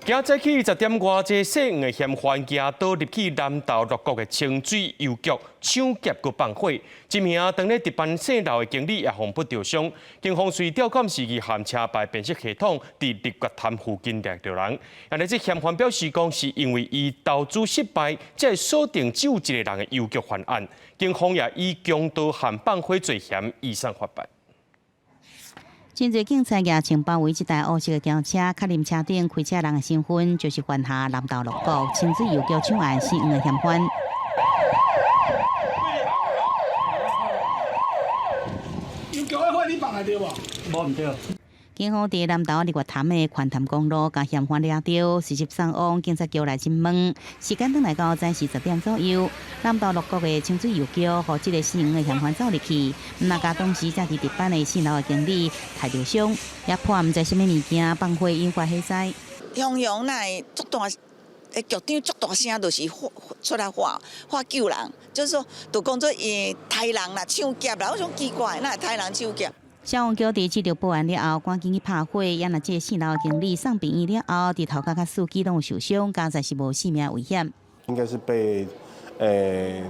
今早起10點外，這姓黃的嫌犯舉刀入去南投六股的清水郵局搶劫閣放火。這暝當咧值班四樓的經理也予不著傷。警方隨調監視器和車牌辨識系統，佇日月潭附近掠著人。但是這嫌犯表示講，是因為伊投資失敗，才會鎖定只有一個人的郵局犯案。警方也以強盜和放火罪嫌移送法辦。真濟警察舉槍包圍這台烏色的轎車，確認車頂開車人的身份，就是犯下南投六股清水郵局搶案姓黃的嫌犯。郵局的火你放會著無？無毋對。警方佇南投日月潭的環潭公路，共嫌犯掠著，隨即送往警察局來審問。時間轉來到早時10點左右，南投六股的清水郵局，予這个姓黃的嫌犯走入去，毋但共當時正佇值班的四樓的經理刣著傷，也破毋知啥物物件放火引發火災。雄雄那會足大，局長足大聲，就是出來喊喊救人，就是說，就講做伊刣人啦、搶劫啦，我想奇怪，哪會刣人搶劫？消防局佇接著報案了後，趕緊去拍火，也若這个四樓的經理送病院了後，佇頭殼佮四肢攏有受傷，佳哉是無性命危險。應該是被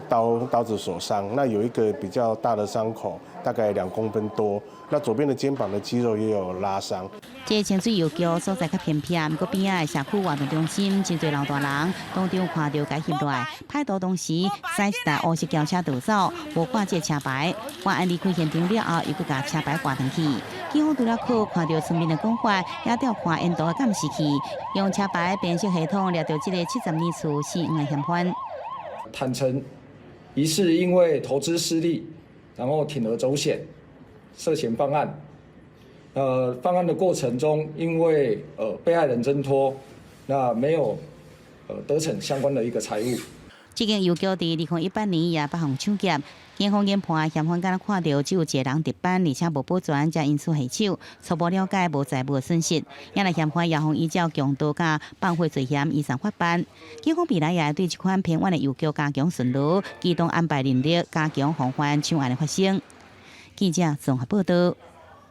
刀子所傷，那有一個比較大的傷口，大概2公分多。那左邊的肩膀的肌肉也有拉傷。這个清水郵局所在較偏僻，毋過邊仔的社區活動中心真濟老大人，當場看著共翕落來。歹徒當時駛一台烏色轎車逃走，無掛這個車牌。犯案離開現場了後，又閣共車牌掛轉去。警方除了靠看著村民的講法，也調看沿途的監視器，用車牌辨識系統掠著這个72歲姓黃的嫌犯。坦承，疑似因為投資失利，然後鋌而走險，涉嫌犯案。犯案的過程中，因為被害人掙脫，那沒有得逞相關的一個財物。這間郵局佇2018年也捌予搶劫，警方研判嫌犯敢若看著只有一个人值班，而且無保全，才因此下手。初步了解無財物損失，也若嫌犯也予依照強盜佮放火罪嫌移送法辦。警方未來也會對這款偏遠的郵局加強巡邏，機動安排人力，加強防範搶案的發生。記者綜合報道。